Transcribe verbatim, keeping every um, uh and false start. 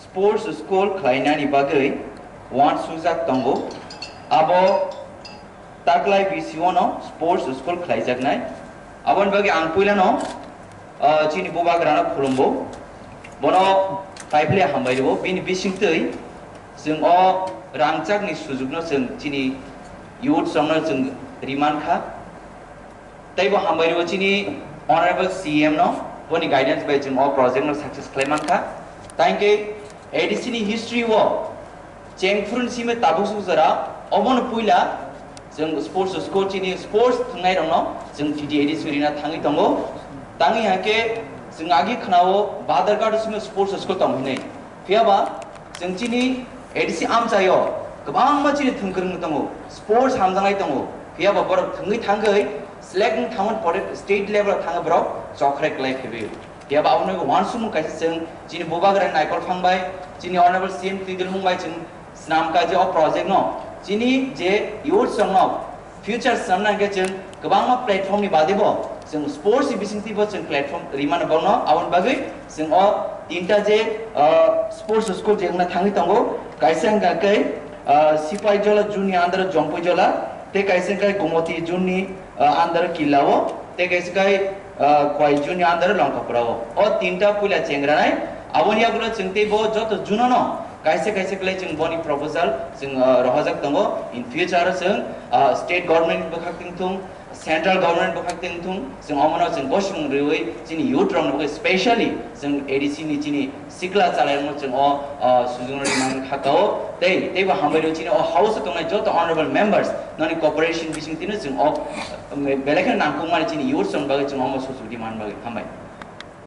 Sports school khlainani bagwi wansukjak tongo. Abo taklai B C O no sports school khlaijaknai. Aboni bagwi ang puilano, ah, chini bubagrano khulumbo. Bono taiphile hambai rwo. Bini bisingtwi chwng o rangchakni sujukno chwng chini youth rokno chwng rimankha. Teibo hambai rwo chini Honorable C M no, boni guidance bai chwng o project no success khlai mankha. Tangke A D C ni history o chengphuruni simi tabuk suk jora obono puila chwng sports school chini sports thwngnai rokno chwng T T A D C rina thangwi tongo. Tangwi hake chwng agi khnao Badharghat simi sports school tong hinwi. Phiyaba chwng chini A D C amchaio kwbangma chini thwngkwrwng tongo, sports hamjaknai tongo. Phiyaba borok thwngwi thangwi select wng thangmani pore state level o thangwi borok chokre klai phaibaio. Phiyaba aboni bagwi uansukmung kaisa chwng chini bubagra Naikol Phang bai, chini Honorable C M Twidulmung bai chwng swnamkha je o project no chini je youth rokno future swnamna hwnkhe chwng kwbangma platform ni bagwi bo chwng sports ni bisingtwi bo chwng platform rimano bokno. Aboni bagwi chwng o tinta je, ah, sports school je wngna thangwi tongo, kaisa hwnkha khe, ah, Sipaijala Juni under o Jompuijala, tei kaisa hwnkha khe Gomoti Juni, ah, under o Killa o, tei kaisa khe, ah, Khwai Juni under o Longkapura o. O tinta puila chengranai, aboni yagulo chwng tei bo joto junono kaisa kaisa khlai chwng boni proposal chwng, ah, rohorjak tongo. In future o chwng, ah, state government bwkhak tongthung, central government bwkhak tongthung, chwng omono chwng gosmung rwui chini youth rokno bagwi specially chwng A D C ni chini sikla chalairokno chwng o, ah, sujukno rimani kha kao. Tei teibo hambai rw chini o house o tongnai joto honorable members noni cooperation bisingtwino chwng o, um, belai kheno nangkukmani chini youth rokni bagwi chwng omo sujukdi man bagwi. Hambai.